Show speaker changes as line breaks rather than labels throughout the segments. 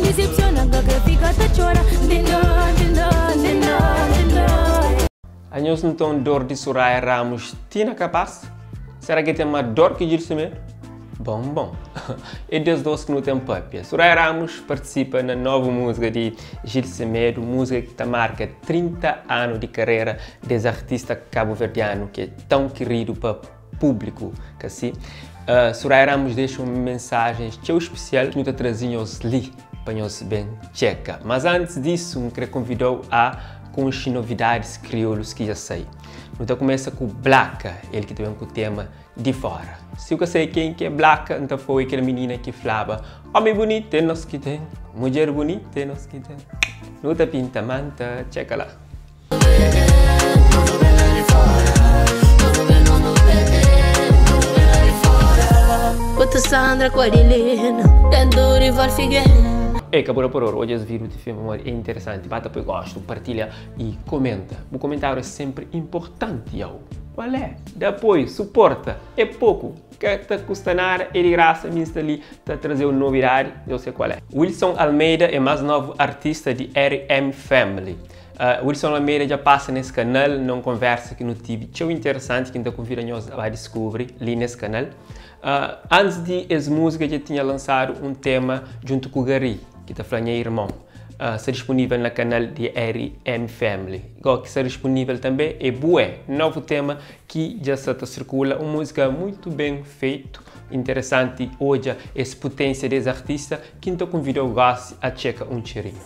disepsiona N ka kre fika ta txora N ten dor, N ten dor, N ten dor, N ten dor.
Anhos nton dor di Soraya Ramos ti na kapaz? Sera ki ten ma dor ki Gil Semedo? Bon bon é des dos ki nu ten papia. Soraya Ramos partisipa na novu múzika di Gil Semedo, múzika ki ta marka 30 anu di karera des artista kabuverdianu ki é tãu kiridu pa públiku, ka si? Soraya Ramos dexa un mensajen txeu spesial ki nu ta traze nhos li pa nhos ben txeka. Mas antis disu, N kre konvida-u a konxe novidadis kriolus ki dja sai. Nu ta kumesa ku Blaka, el ki ta ben ku tema Di Fora. Si bu ka sabe ken ki é Blaka, N ta fla-u é kel minina ki flaba, Omi bunitu é nos ki ten, mudjer bunitu é nos ki ten. Nu ta pinta manta, txeka la. Ei, ka bu da por odja es vídeo ti fin pamodi é interesanti. Ba ta poi gostu, partilha y komenta. Bu komentáriu é senpri inportanti, yow. Kual é? Da apoiu, suporta. É poku, ka ta kusta nada, é di grasa. Mi N sta li ta traze-u novidadi, eu sei kual é. Wilson Almeida é más novu artista di RM Family. Wilson Almeida dja pasa nes kanal na un konversa ki nu tivi txeu interesanti ki N ta konvida nhos ba diskubri li nes kanal. Antis di es múzika dja tinha lansadu un tema djuntu ku Gary ki ta fla Nha Irmon. Sta dispunível na kanal di RM Family. Go ki sta dispunível tanbe é Bué, novu tema ki dja sta ta sirkula, un múzika muitu ben fetu, interesanti odja es puténsia des artista Ki N ta konvida-u gósi a txeka un txerinhu.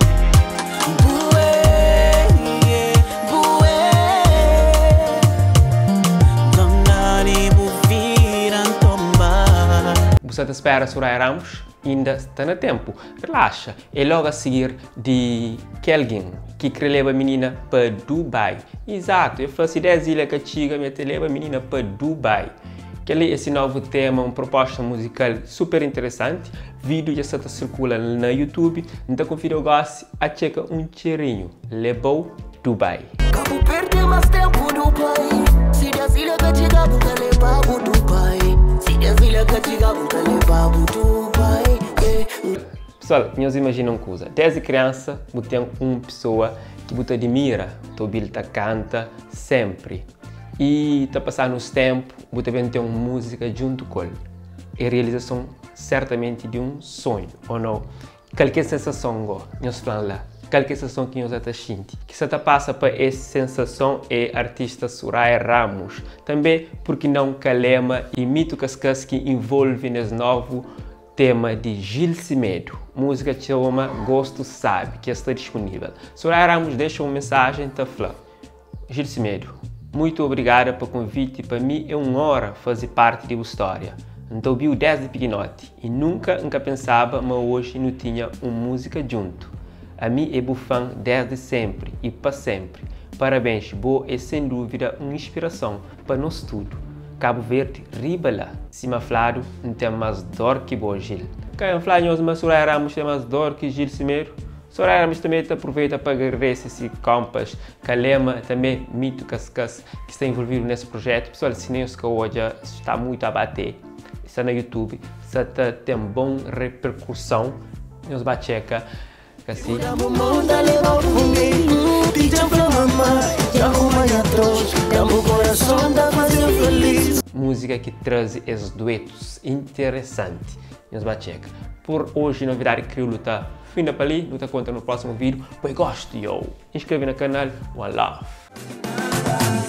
Bu sa ta spera Soraya Ramos? Inda sta na ténpu. Relaxa, é lógu a sigir di Kelgin ki kre leba minina pa Dubai. Izatu, el fla si 10 ilha ka txiga mi el ta leba minina pa Dubai. Kel-li é si novu tema, un proposta muzikal super interesanti. Vídeo dja sta ta sirkula na YouTube, N ta konvida-u gósi a txeka un txerinhu leba-u Dubai.
Ka bu perde más ténpu Dubai Si des ilha ka txiga bu ta leba-bu Dubai Si des ilha ka txiga bu ta leba-bu Dubai yeah.
Pessoal, nhos imajina un kuza, desdi kriansa bu ten un pesoa ki bu ta adimira, ta obi-l ta kanta senpri i ta pasá nos tenpu bu ta ben ten un múzika djuntu ku el. É realizason Sertamenti di un sonhu, ô nau? Kal ki é sensason go? Nhos fla-m la. Kal ki é sensason ki nhos ta xinti? Ki sa ta pasa pa es sensason é artista Suraia Ramos. Tanbê, pur ki nau Kalema y Mito Kaskas ki involve nes novu tema di Gil Semedo. Múzika txoma Gostu Sabi, ki sta dispunível. Suraia Ramos dexa un mensajen ta fla. Gil Semedo, Muito obrigada pa konviti, pa mi é un onra faze parti di bu stória. N ta obiu desdi pikinoti i nunka N ka pensaba ma oji nu tinha un múzika djuntu. Ami é bu fan desdi senpri i pa senpri. Parabéns, bo é sen dúvida un inspirason pa nos tudu. Kabu Verdi riba la! Sima fladu, N ten más dor ki bo, Gil. Ka N fla nhos ma Soraya Ramos ten más dor ki Gil Semedo? Soraya Ramos tanbe ta apruveita pa agradese si kompas Kalema tanbe Mito Kaskas ki sta involvidu nes projetu. Pessoal si nhos ka odja sta muito a bate sta na youtube sta ta ten bon repercussão nhos ba txeka kasi. Música ki traze es duetos interesanti nhos ba txeka. Por hoje novidade kriolu ta Finda pa li, nu ta kontra no próximo vídeo. Poi gosto yo! Inscreve na canal, one love!